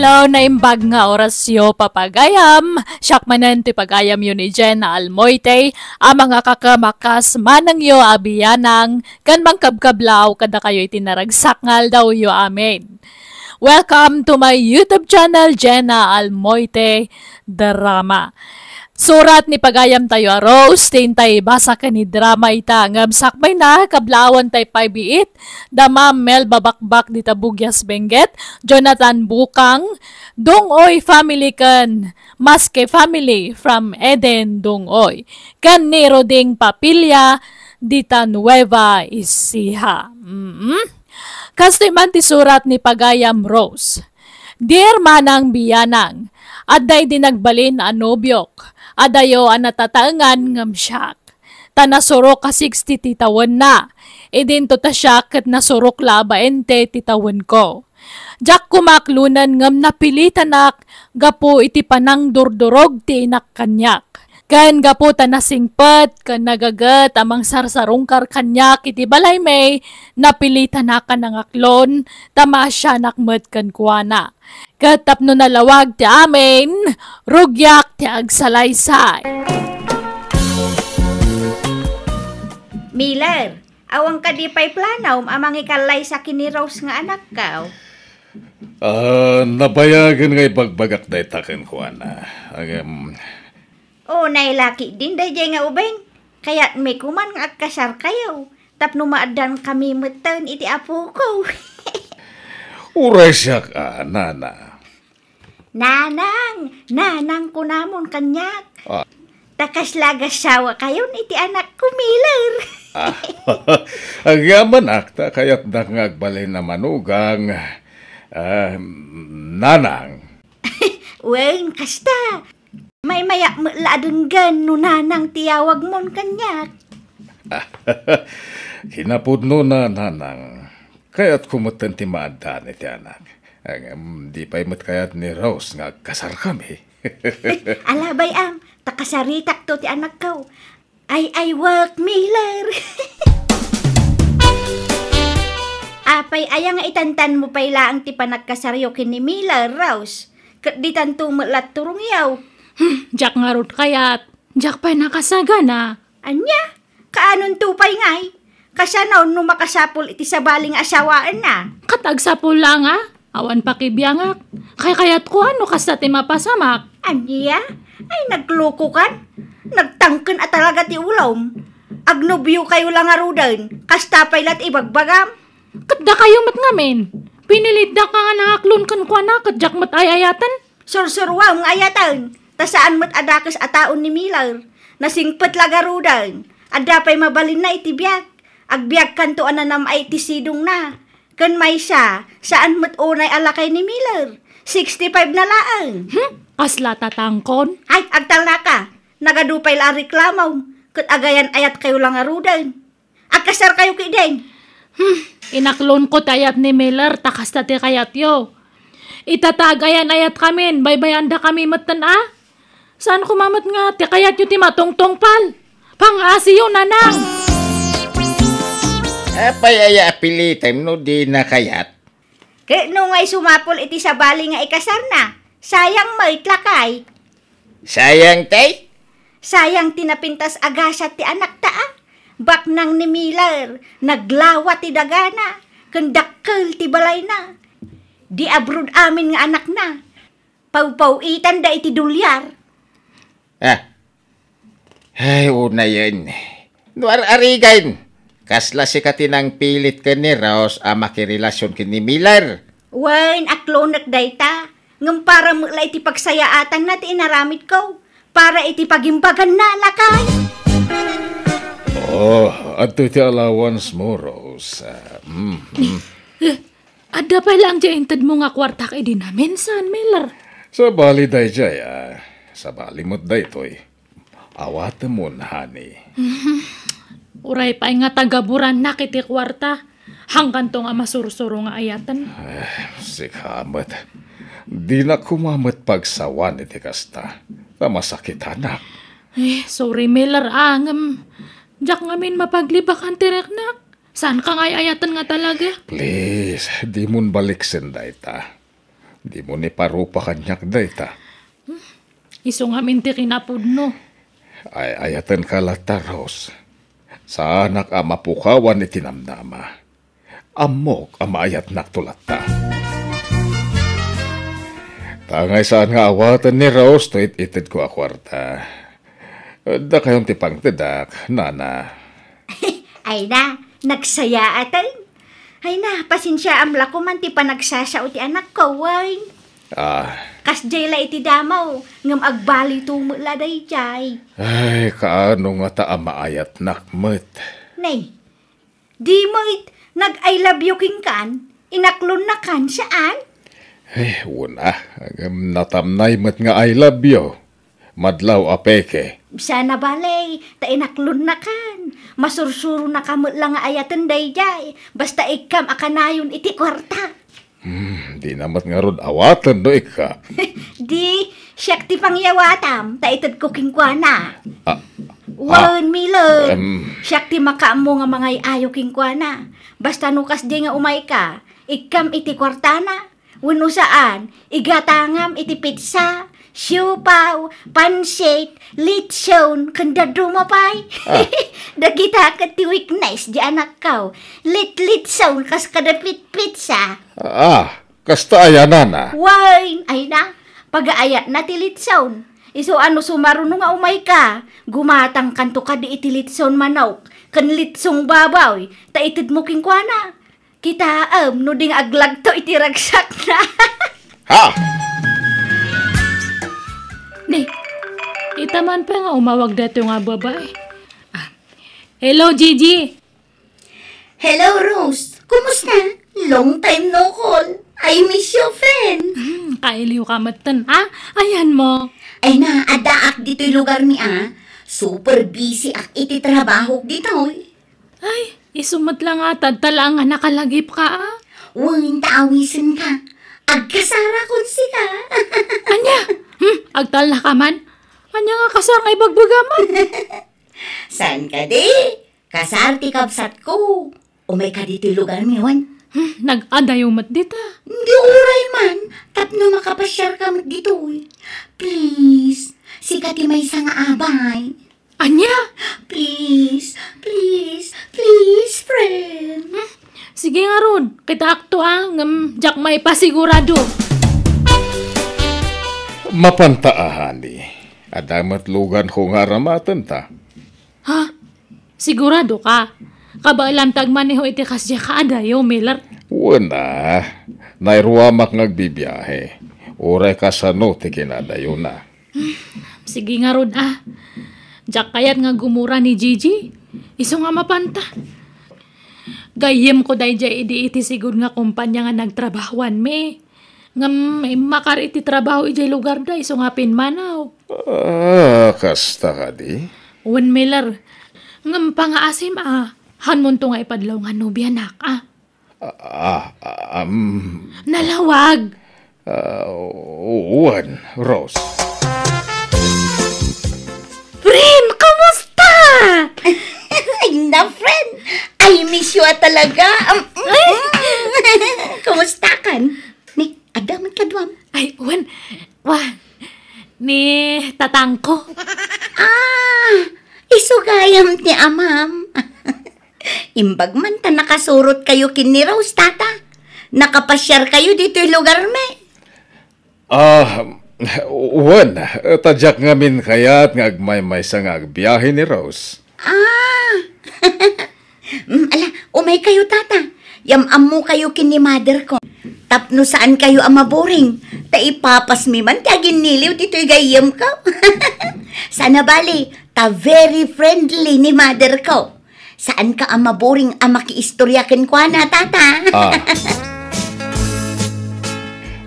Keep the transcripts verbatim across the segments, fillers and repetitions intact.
Ito, naimbag nga orasyo, papagayam. Siak manen ti pagayamyo ni Jenna Almoite, a mangakakem a kas manengyo a biyanang, ken mangkabkablaw kadakayo iti naragsak nga aldawyo. Amen. Welcome to my YouTube channel, Jenna Almoite Drama. Surat ni pagayam tayo a Rose, ti intay basa ken ni drama ita, ngem sakbay na, kablawan tay pay biit, da Ma'am Melba Bakbak dita Bugyas Benguet, Jonathan Bukang, Dungoy family ken Maske family from Eden Dungoy, ken ni Roding Papilla dita Nueva Ecija. Mm. Kastoy man ti surat ni pagayam Rose. Dear Manang Biyanang, adda idi nagbalin a nobiok, adayo a natataengan ngem siak. Ta nasurok a sixty ti tawenna. Idinto ta siak ket nasurok la a baente ti tawenko. Diak koma aklonen ngem napilitanak gapu iti panangdurdurog ti inak kaniak. Ken gapu ta nasingpet ken nagaget a mangsarsarungkar kaniak iti balaymi, napilitanak a nangaklon ta maasianak met kenkuana. Ket tapno nalawag ti amin, rugiak ti agsalaysay. Miller, awan kadi pay planom a mangikallaysa ken ni Rose nga anakko? Ah, nabayagen nga ibagbagak dayta kenkuana. Ngem, unay la ketdin daydiay nga ubing. Kayatmi koman nga agkasarkayo tapno maaddankami metten iti apoko. Uray siak a, nana. Nanang, nanang kunamon kaniak. Ah. Ta kasla agasawa kayon iti anakko, Miller. Ah, agyamanak ta kayatdak nga agbalin a manugang, ah, nanang. Wen, kasta. Maymayak met la a denggen no nanang ti yawagmon kaniak. Kinapudnona, nanang, kayatko metten ti maaddan iti anak. Ngem di pay met kayat ni Rose nga agkasarkami. Alabay am, ta kasaritakto ti anakko. Ay, ay, work, Miller. Apay aya nga itantanmo pay laeng ti panagkasaryo ken ni Miller, Rose? Ket ditanto met la turongyo. Hmm, diak ngarud kayat. Diak pay nakasagana. Ania? Kaanonto pay ngay? Kasano no makasapul iti sabali nga asawaenna? Ket agsapul la nga awan pakibiangak. Kaykayatko a no kasta ti mapasamak. Ania? Ay, naglokokan? Nagtangken a talaga ti ulom. Agnobiokayo la ngaruden, kasta pay la ti ibagbagam. Ket dakayo met ngamin, pinilitdak nga nangaklon kenkuana ket diak met ay-ayaten. Sursuroam nga ayaten, ta saan met a dakes a taon ni Miller. Nasingpet la garuden. Adda pay mabalinna iti biag. Agbiagkanto a nanam-ay iti sidongna. Ken maysa, saan met unay a lakay ni Miller. Sixty-five na laeng. Hmm? Kasla tatangkon? Ay, agtalnaka. Nagadu pay la a reklamom. Ket agayan-ayatkayo la ngaruden. Agkasarkayo ketdin. Hmm, inaklonko ti ayat ni Miller ta kasta ti kayatyo. Ita ta agayan-ayatkamin, baybayandakami metten a. Saan koma met nga ti kayatyo ti matungtungpal? Pangasiyo, nanang! Apay aya a pilitem no dina kayat? Ket no ngay sumapul iti sabali nga ikasarna, sayang met lakay. Sayang, tay? Sayang ti napintas a gasat ti anakta a. Baknang ni Miller, naglawa ti dagana, ken dakkel ti balayna. Di abroad amin nga anakna. Pawpaw-itanda iti dolyar. Ah. Ay, unayen. No ar-arigan, kasla sika ti nangpilit ken ni Rose a makirelasion ken ni Miller? Wen, aklonek dayta. Ngem para met la iti pagsayaatanna ti inaramidko. Para iti pagimbaganna, lakay. Oh, adtoy ti allowance mo, Rose. Ah, mm, mm. Eh, adda pay laeng ti intedmo nga kuartak idi namin, saan, Miller? Sabali daydiay, ah. Sabali met daytoy. Awatemon, honey. Mhm. Uray pay nga tagaburannak iti kuarta. Hangganto nga masursuro nga ayaten. Eh, sika met. Dinak koma met pagsawan iti kasta. Ta masakitanak. Eh, sorry, Miller, ah, ngem diak ngamin mapaglibakan ti riknak. Saanka nga ay-ayaten nga talaga? Please, dimon baliksen dayta. Dimo ni parupa kaniak dayta. Isu ngamin ti kinapudno. Ay, ayatenka latta, Rose. Saanak a mapukawan iti namnama. Ammok a maayatnakto latta. Tangay saan nga awaten ni Rose to it-itedko a kuarta. Dakayon ti pangtedak, nana. Ay na, nagsayaaten. Ay na, pasensiaam la koman ti panagsasao ti anakko, wen. Ah. Kasdiay la iti damo, ngem agbaliwto met la daydiay. Ay, kaano ngata a maayatnak met? Nay, di met nag-I love you kenkan, inaklonnakan, saan? Eh, una, ngem natamnay met nga I love you. Madlaw a peke. Sana bale, ta inaklonnakan. Masursuronaka met la nga ayaten daydiay. Basta ikkam a kanayon iti kuarta. Hmm, di na met ngarud awaten no ikka. Di, siak ti pangyawatam, ta itedko kenkuana. Ah, Wen, ah, Milo, em. Siak ti makaammo nga mangay-ayo kenkuana. Basta no kasdi nga umayka, ikkam iti kuartana. Wenno saan, igatangam iti pitsa, siopaw, pansit, litson, ken dadduma pay. Ah. Dagita ket ti weakness di anakko. Litlitson kas kada pitpitsa. Ah, kasta aya, nana? Wen, ay na, pagaayatna ti litson. Isu a no sumaruno nga umayka, gumatangkanto kadi iti litson manok, ken litsong baboy, ta itedmo kenkuana. Kitaem no di nga aglagto iti ragsakna. Ha? Ni, ita man pay nga umawag daytoy nga babae. Ah. Hello, Gigi. Hello, Rose. Kumusta? Long time no call. I miss you, friend. Hmm, kailiw ka metten, ha? Ayan mo. Ay na, addaak ditoy lugar mi, ah. Super busy ak iti trabaho ditoy. Ay, isu met la nga, tadta laeng nga nakalagipka, a? Wen, ta awisenka. Agkasarakon sika. Ania? Hmm, agtalnaka man? Ania nga kasar nga ibagbagam? Saan kadi? Kasar ti kabsatko. Umayka ditoy lugar mi, wen? Hmm, nag-adayo met dita. Di uray man, tapno makapasiarka met ditoy. Please, sika ti maysa nga abay. Ania? Please, please, please, friend. Hmm? Sige ngarud, kitaakto a, ngem diak maipasigurado. Mapanta a, honey. Adda met luganko nga aramatenta. Ha? Sigurado ka? Kabaelam ti agmaneho iti kasdiay a kaadayo, Miller? Wen a, nairuamak nga agbibiahe. Uray kasano ti kinadayona. Sige ngarud a. Diak kayat nga gumura ni Gigi. Isu nga mapanta. Gayyemko daydiay idi iti sigud nga kompania nga nagtrabahoanmi. Ngem immakar iti trabaho idiay lugarda isu nga pimmanaw. Ah, kasta kadi? Wen, Miller. Ngem pangaasim a, hanmonto nga ipadlaw nga nobianak a. Ah, ah, um, Nalawag! Ah, wen, Rose. Friend, kumusta? Ay na, friend. I miss you a talaga. Um, mm, mm. Kumusta kan? Ni, adda man kaduam? Ay, wen. Wa, ni tatangko. Ah, isu gayam ti amam. Imbag man ta nakasurot kayo ken ni Rose, tata. Nakapasiar kayo ditoy lugar mi. Ah, wen, ta diak ngamin kayat nga agmaymaysa nga agbiahe ni Rose. Ah. Mm, ala, umay kayo, tata. Yam-ammo kayo ken ni mother ko. Tapno saan kayo a maboring. Ta ipapasmi man ti aginniliw ditoy gayyem ko. Sana bali, ta very friendly ni mother ko. Saanka a maboring a makiistorya kenkuana, tata. Ah.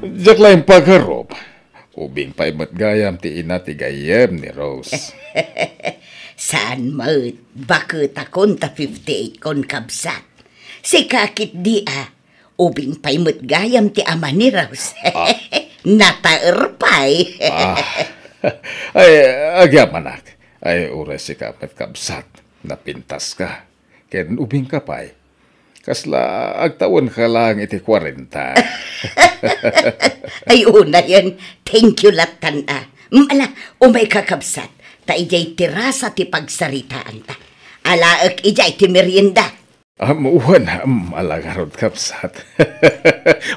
Diak laeng pagarup. Ubing pay met gayam ti ina ti gayyem ni Rose. Saan met, baketakon ta fifty-eight kon kabsat. Sika ketdi a, ubing pay met gayam ti ama ni Rose. Ah. Nataer pay. Ah. Ay, agyamanak. Ay, uray sika met kabsat. Napintaska. Ken ubingka pay. Kasla agtawenka laeng iti kuarenta. Ay, unayen, thank you lattan a. Mm, ala, umay kakabsat, ta idiay terasa ti pagsaritaanta. Alaek idiay ti merienda. Am, wen, am, ala ngarud, kabsat.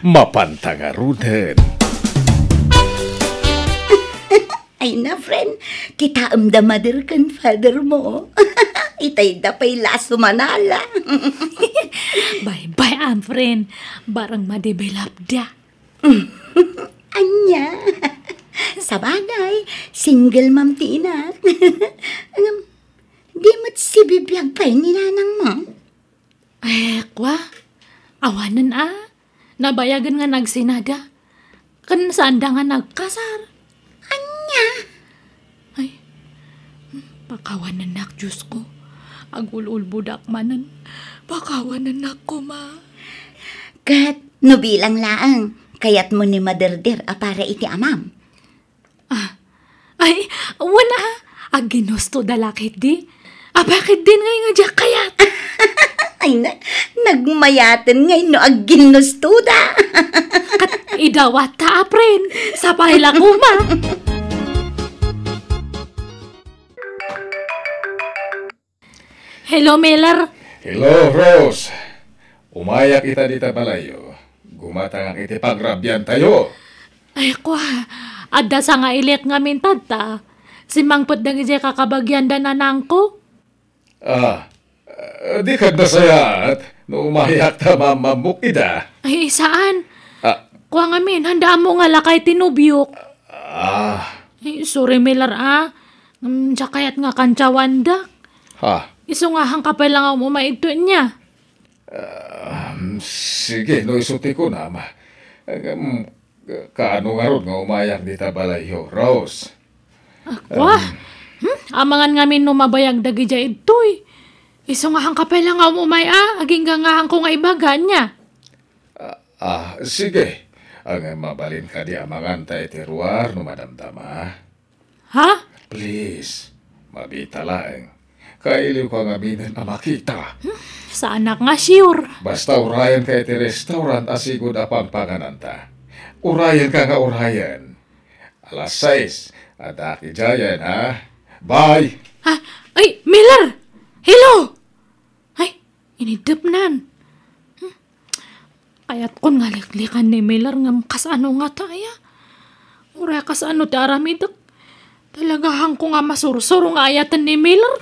Mapanta ngaruden. Ay na, friend, kitaem da mother ken father mo. Itay da pay la a sumanala. Bye-bye, am, friend. Barang madevelop da. Ania? Sabagay, single mom ti inak. Ngem, di met sibibiag pay ni nanang mo? Eh, kwa? Awanen a. Nabayagen nga nagsinada. Ken saanda nga nagkasar. Ania? Ay, pakawanennak, Diyos ko. Agul-ulbodak manen. Pakawanennak koma. Ket no bilang laeng, kayatmo ni maderder a para iti amam? Ah, ay, wen a, agginusto da la ketdi. Apay ketdin ngay nga diak kayat? Ay na, nagmayaten ngay no agginusto da. Ket idawat ta, apren, sapay la koma. Hello, Miller. Hello, Rose. Umayak ita dita balayyo. Gumatangak iti pagrabiantayo. Ay, kwa, adda sangailet ngamin tatta. Simmangpet dagiti kakabagian da nanangko. Ah, eh, di kad nasayaat no umayak ta mammammok ida. Ay, saan? Ah. Kwa ngamin, handa ammo nga lakay ti nobiok. Ah. Ay, sorry, Miller, ah. Mm, diak kayat nga kantsawandak. Ha? Isu nga hanka pay la nga umumay idto nia. Ah, sige, no isu ti kunam. Em, kaano ngarud nga umayak dita balayyo, Rose? Ah, kwa? Em. Hmm? Amangan ngamin no mabayag dagidiay idtoy. Isu nga hanka pay la nga umumay a, agingga nga hanko nga ibaga nia. Ah, ah, sige. Ang mabalin kadi amangan ta iti ruar no madamdama. Ha? Please, mabita laeng. Kailiwka ngaminen a makita. Hmm, saanak nga sure. Basta urayenka iti restaurant a sigud a pangpangananta. Urayenka nga urayen. Alas sais, addaak idiayen, ha? Bye! Ha? Ay, Miller! Hello! Ay, iniddepnan. Hmm. Kayatkon nga liklikan ni Miller ngem kasano ngata aya? Uray kasano ti aramidek? Talaga hanko nga masursuro nga ayaten ni Miller?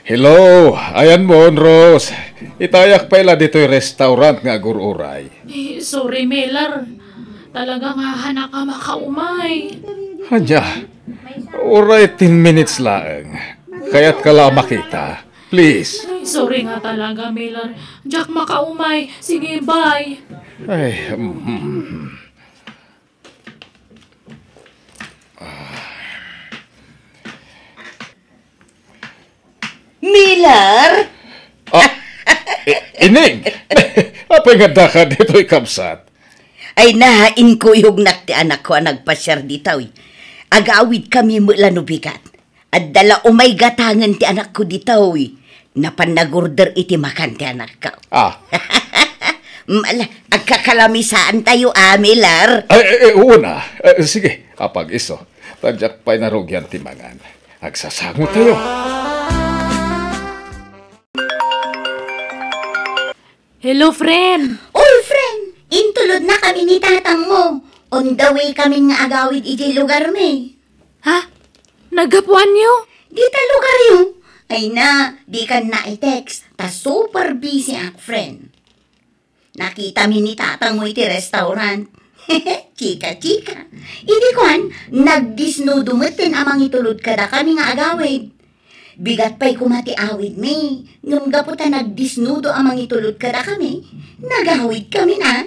Hello, ayanmon, Rose. Itayak pay la ditoy restaurant nga agur-uray. Eh, sorry, Miller. Talaga nga hanak a makaumay. Ania? Uray ten minutes laeng. Kayatka la makita. Please. Ay, sorry nga talaga, Miller. Diak makaumay. Sige, bye. Ay, mm. Miller? Ah, I-, Ining! Apay nga addaka ditoy, kabsat? Ay na, inkuyognak ti anakko a nagpasiar ditoy. Agawidkami met la no bigat. Adda la umay gatangen ti anakko ditoy. Napan nagorder iti makan ti anakko. Ah. Mm, ala, agkakalamisaantayo, a, Miller. Ay, ay, ay, wen a. Eh, sige, apag-isu. Ta diak pay narugian ti mangan. Agsasangotayo. Hello, friend. Oy, friend! Intulodnakami ni tatangmo. On the way kami nga agawid idiay lugarmi. Ha? Naggapuanyo? Dita lugaryo. Ay na, dikan na i-text. Ta super busy ak, friend. Nakitami ni tatangmo iti restaurant. Chika-chika. Idi kuan, nagdisnudo metten a mangitulod kadakami nga agawid. Bigat pay koma ti awidmi, ngem gapu ta nagdisnudo a mangitulod kadakami, nagawidkami na.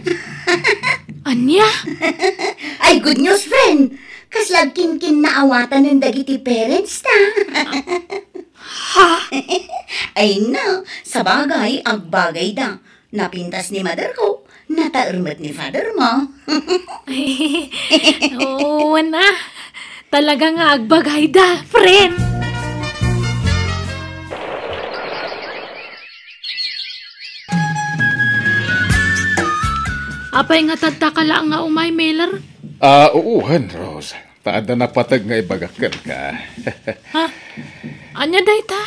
Ania? Ay, good news, friend! Kasla agkinkinnaawatanen dagiti parents ta. Ha? Ay na, sabagay, agbagayda. Napintas ni mother ko, nataer met ni father mo. Oo, wen a. Talaga nga agbagayda, friend. Apay nga tadtaka laeng nga umay, Miller? Ah, uwan, Rose. Ta adda napateg nga ibagak kenka. Ha? Ania dayta?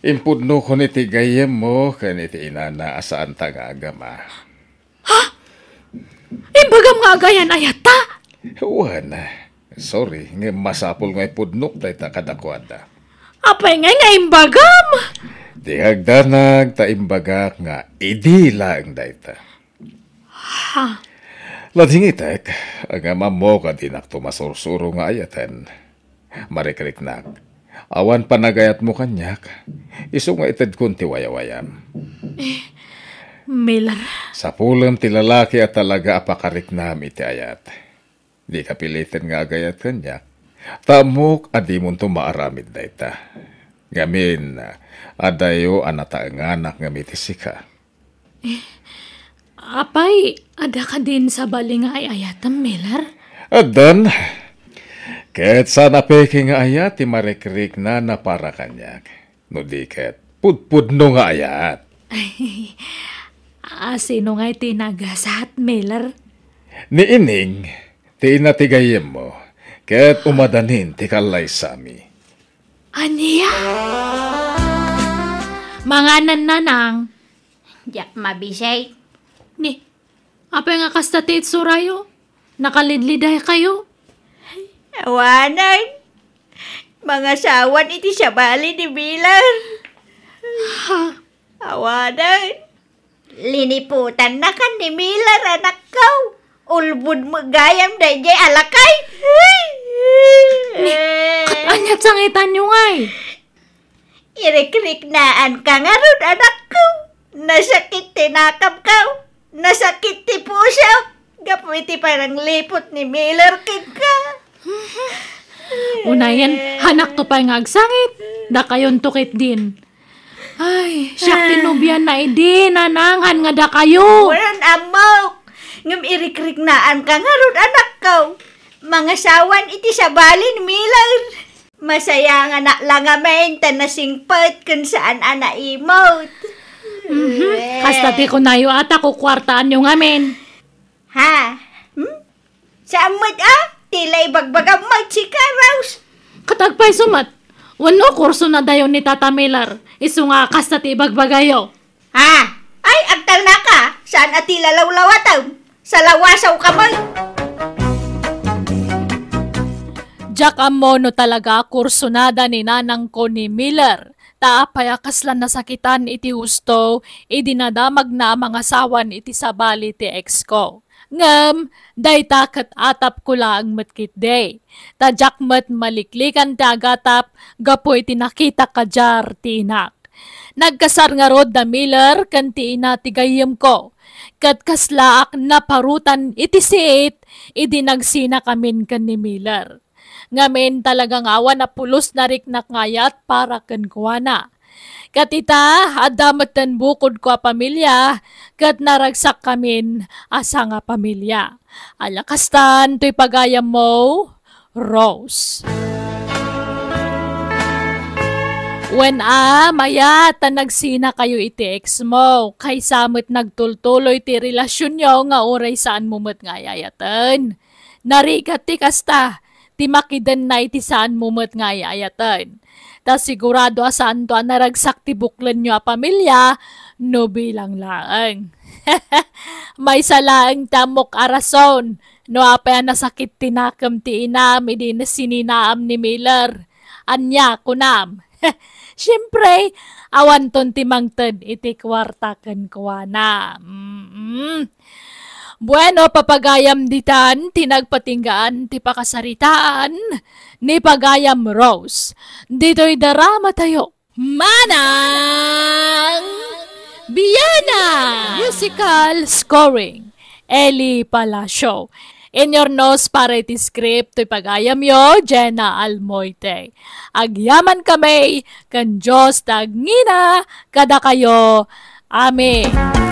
Impudnokon iti gayyemmo ken iti inana a saanta nga agama. Ha? Imbagam nga agayan-ayatta? Wen, sorry, ngem masapul nga ipudnok dayta kadakuada. Apay ngay nga imbagam? Di agdanag ta imbagak nga idi laeng dayta. Ha? Ladingitek, ngem ammok a dinakto masursuro nga ayaten. Marikriknak, awan panagayatmo kaniak, isu nga itedkon ti wayawayam. Eh, Miller. Sapulem ti lalaki a talaga a pakariknam iti ayat. Dika piliten nga agayat kaniak. Ta ammok a dimonto maaramid dayta. Ngamin, adayo a nataenganak ngem iti sika. Eh, apay, adda kadin sabali nga ay-ayatem, Miller? Addan. Ket saan a peke nga ayat ti marikriknana para kaniak. No di ket, pudpudno nga ayat. Ay, a, sino nga iti nagasat, Miller? Ni Ining, ti ina ti gayyemmo, ket umadanin ti kallaysami. Ania? Manganan, nanang. Diak mabisay. Ni, apay nga kasta ti itsurayo? Nakalidliday kayo? Awanen. Mangasawan iti sabali ni Miller. Ha? Awanen. Liniputannakan ni Miller, anakko. Ulbod met gayam daydiay a lakay. Ni, ket ania't sangitanyo ngay? Irikriknaanka ngarud, anakko. Nasakit ti nakemko. Nasakit ti pusok. Gapu iti panangliput ni Miller kenka. Unayen, hanakto pay nga agsangit. Dakayonto ketdin. Ay, siak ti nobiana idi, nanang, han nga dakayo. Wen, ammok. Ngem irikriknaanka ngarud, anakko. Mangasawan iti sabali ni Miller. Masayanganak la ngamin ta nasingpet ken saan a naimut. Mhm. Kasta ti kunayo a ta kukuartaanyo ngamin. Ha? Hmm? Saan met a? Ti la ibagbagam met sika, Rose. Ket agpayso met, wenno kursonadayo ni Tata Miller, isu nga kasta ti ibagbagayo. Ha? Ay, agtalnaka, saan a ti lalawlawatem? Salawasawka met. Diak ammo no talaga a kursonada ni nanangko ni Miller, ta apay a kasla nasakitan iti husto idi nadamagna a mangasawan iti sabali ti ex ko. Ngem, dayta ket atapko laeng met ketdi. Ta diak met maliklikan ti agatap gapu iti nakitak kadiar ti inak. Nagkasar ngarud da Miller ken ti ina ti gayyemko, ket kaslaak naparutan iti siit idi nagsinakamin ken ni Miller. Ngamin, talaga nga awan a pulos nariknak nga ayat para kenkuana. Ket ita, adda metten bukodko a pamilia, ket naragsakkamin a sangapamilia. Ala kastan toy pagayammo, Rose. Wen a, mayat ta nagsinakayo iti ex mo, kaysa met nagtultuloy ti relasionyo nga uray saanmo met nga ay-ayaten. Narigat ti kasta, ti makidenna iti saanmo met nga ay-ayaten. Ta sigurado a saanto a naragsak ti buklenyo a pamilia no bilang laeng. Maysa laeng ti ammok a rason no apay a nasakit ti nakem ti inam idi sininaam ni Miller. Ania kunam? Siempre, awanton ti mangted iti kuarta kenkuana. Mm. Bueno, papagayam ditan ti nagpatinggaan ti pakasaritaan ni Pagayam Rose. Ditoy drama tayo. Manang Biana! Musical scoring, Eli Palacio. Inurnos para iti script toy pagayamyo, Jenna Almoite. Agyaman kami, ken Dios ti agngina kadakayo. Amen.